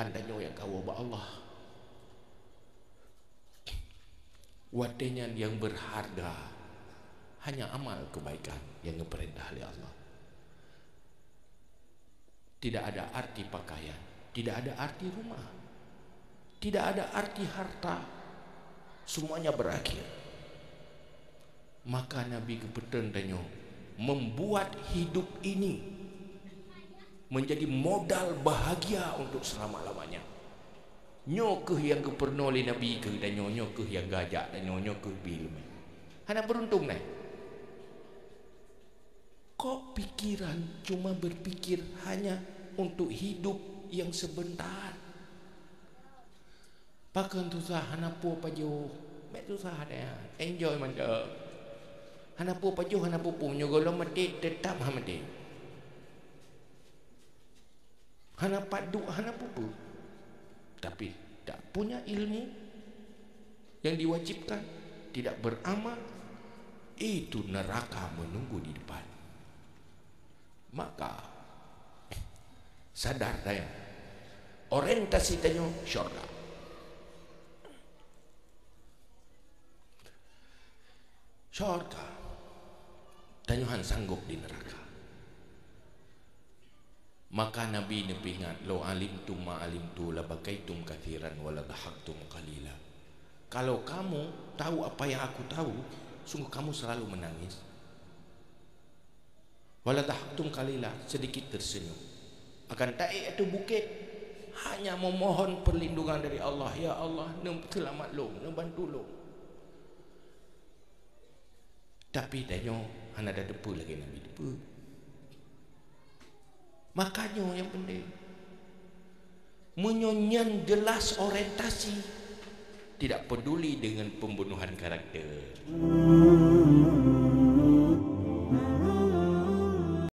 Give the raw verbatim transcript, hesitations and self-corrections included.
Tanyoe nyang ka woe bak Allah. Watée nyan nyang berharga hanya amal kebaikan nyang geupeurintah lé Allah. Tidak ada arti pakaian, tidak ada arti rumah, tidak ada arti harta. Semuanya berakhir. Maka Nabi geupeutrön tanyoe membuat hidup ini menjadi modal bahagia untuk selama-lamanya. Nyoe kheueh nyang geupeurunoe lé Nabi keu tanyoe, nyoe kheueh nyang geujak tanyoe, nyoe kheueh bi leumé. Hana beuruntung nai. Kok pikiran cuma berpikir hanya untuk hidup yang sebentar? Pakon susah hana peue pajoh, bék susah deh, enjoy mantap. Hana peue pajoh, hana peue-peue, meunyoe gohlom maté, teutap hana maté. Hana pat duek, hana peue-peue. Tapi tak punya ilmu yang diwajibkan, tidak beramal, itu neraka menunggu di depan. Maka sadar tanyoe, orientasi tanyoe syurga. Syurga. Tanyoe han sanggob di neraka. Maka Nabi neupeuingat, "Lau alimtum ma alimtu labakaitum katsiran wa ladhahaktum qalila." Kalau kamu tahu apa yang aku tahu, sungguh kamu selalu menangis. Wa ladhahaktum qalila, sedikit tersenyum. Akan taék ateueh bukét, hanya memohon perlindungan dari Allah, "Ya Allah, neuseulamat lôn, neubantu lôn." Tapi tanyoe hana tateupeue lagée Nabi teupeue. Makanya yang penting, meunyoe nyan jelas orientasi, tidak peduli dengan pembunuhan karakter.